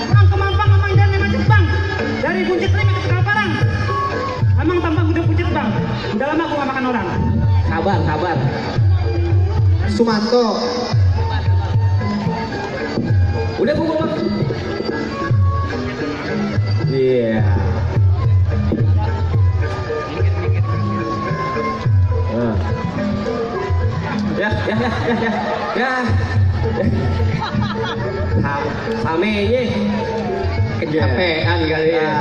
Bang kemampang memang dan memang Jepang. Dari Buncit Lima ke Kalparang. Emang tambah udah pucet bang. Udah lama aku gak makan orang. Sabar. Sumanto. Udah bubur bang. Iya. Ya. Samenya kecapean kali ya.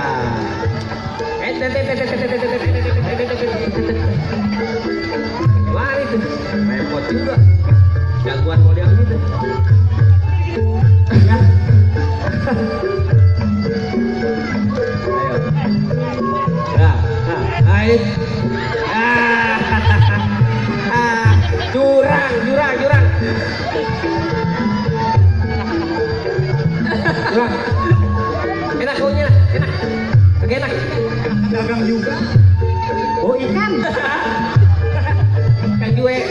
Wah itu repot juga. Jagoan model gitu. Ayo. Jurang. Enak kaunya, enak. Enak. Dagang juga. Oh ikan. Ikan cuek.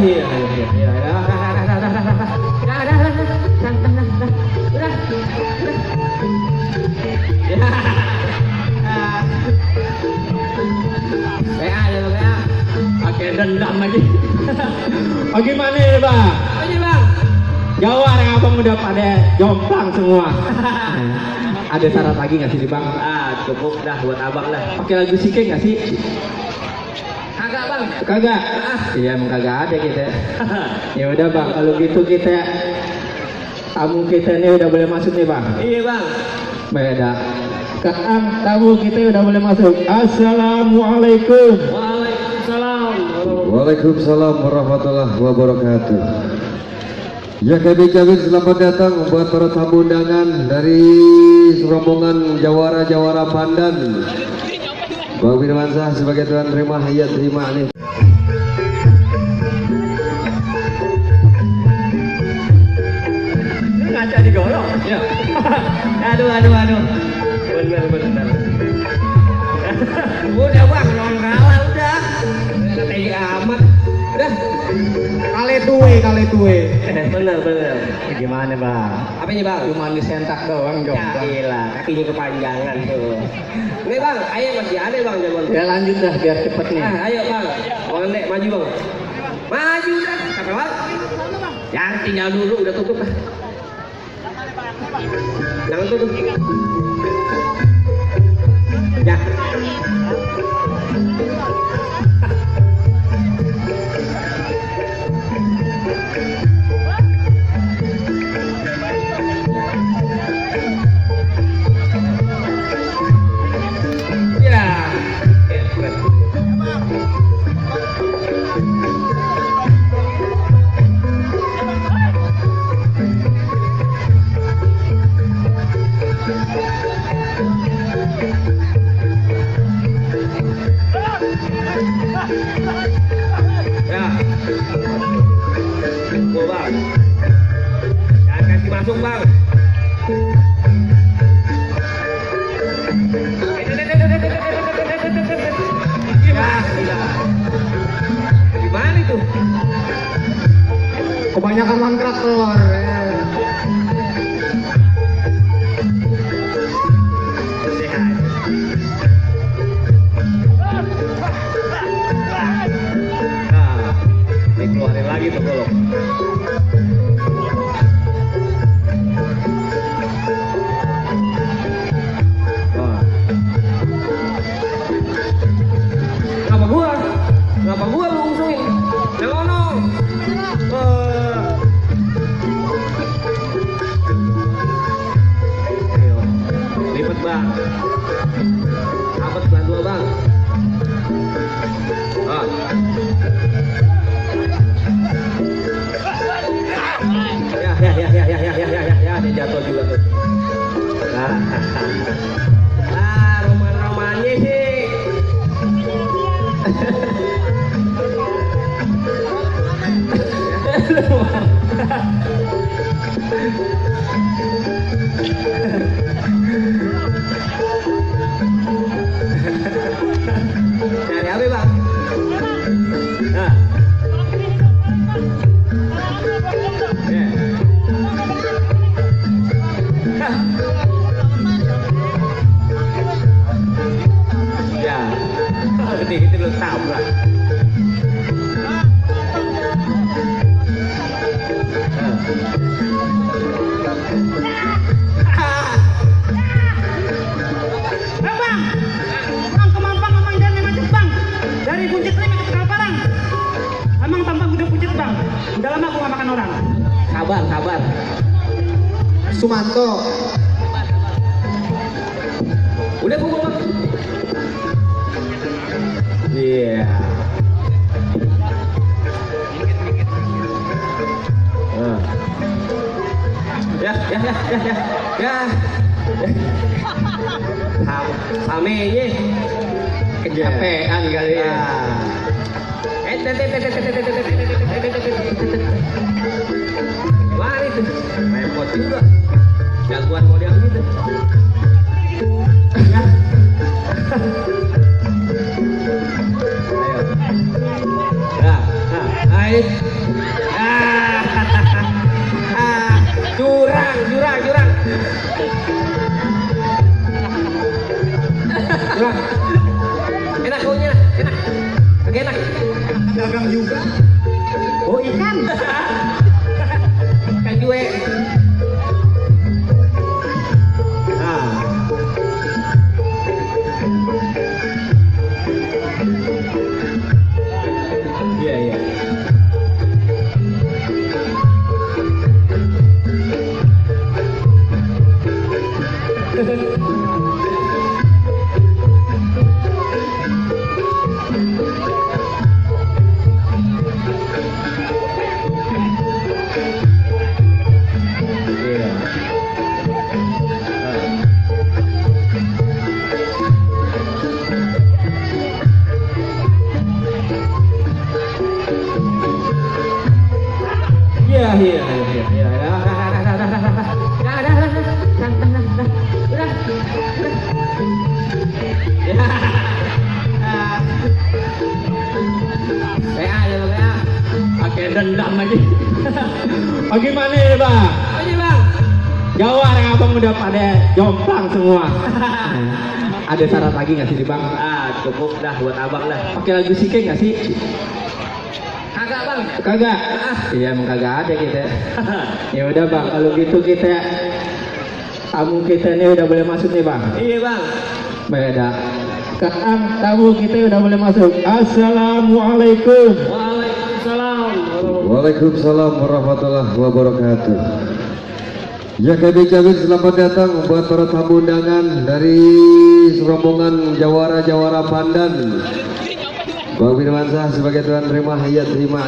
Iya. Iya. PA. Pakai dendam lagi. Bagaimana ya bang? Aja bang. Jawar yang abang udah pada jomplang semua. Ada syarat lagi nggak sih bang? Cukup dah buat abang dah. Pakai lagu sike nggak sih? Kagak bang. Kagak. Iya emang kagak ada kita. Ya udah bang, kalau gitu kita tamu kita ini udah boleh masuk nih bang. Iya bang. Beda. Sekarang tamu kita udah boleh masuk. Assalamualaikum. Waalaikumsalam warahmatullahi wabarakatuh. Ya kami selamat datang buat para tamu undangan dari rombongan Jawara Pandan. Bang Firmansyah sebagai tuan terima, ya terima nih. Ngaca digorong. Ya. Aduh. Bener. Udah bang, long kalah udah. Tadi amat. Udah. Kale tuwe. Bener. Gimana bang? Apa ini bang? Cuma disentak doang jomplang. Yaelah, kakinya kepanjangan tuh. Nih bang, ayo masih ada bang jagoan. Ya lanjut dah biar cepet nih. Ayo bang, bang Dek maju bang. Maju dah, sampai bang. Jangan tinggal dulu, udah tutup dah. Jangan tutup. Ya. Bang. Jangan kasih masuk bang. Gimana itu? Kebanyakan mangkrak keluar. Keluarin lagi tuh golok. Kenapa gua lu ngusungin? Jangan. jatuh juga tuh. Roman-romannya sih. Dari apa bang? Nah. Ya. Ya. Gede-gede lu tabrak. Bang kemampang emang jangan macet bang. Dari Buncit Lima ke Kalparang. Emang tampang udah pucet bang. Udah lama aku gak makan orang. Sabar, sabar. Sumanto. Udah pukul bang. Iya. Ya. Samenya Kecapean kali ya. Wah itu repot juga. Jagoan model gitu. Ya. Ayo. Jurang. Jurang. Enak baunya, enak. Agak enak. Dagang juga. Oh ikan. Ikan cuek. Iya. Iya. Pakai dendam lagi. Bagaimana ya bang? Apa bang? Jawa yang abang udah pada jomplang semua. Ada syarat lagi nggak sih bang? Cukup dah buat abang dah. Pakai lagu sike nggak sih? Kagak bang. Kagak. Iya emang kagak ada kita. Ya udah bang, kalau gitu kita tamu kita ini udah boleh masuk nih bang. Iya bang. Beda. Sekarang tamu kita udah boleh masuk. Assalamualaikum. Waalaikumsalam. Waalaikumsalam warahmatullahi wabarakatuh. Ya kami ucapkan selamat datang buat para tamu undangan dari rombongan Jawara Pandan. Bang Firmansyah sebagai tuan rumah, ya terima.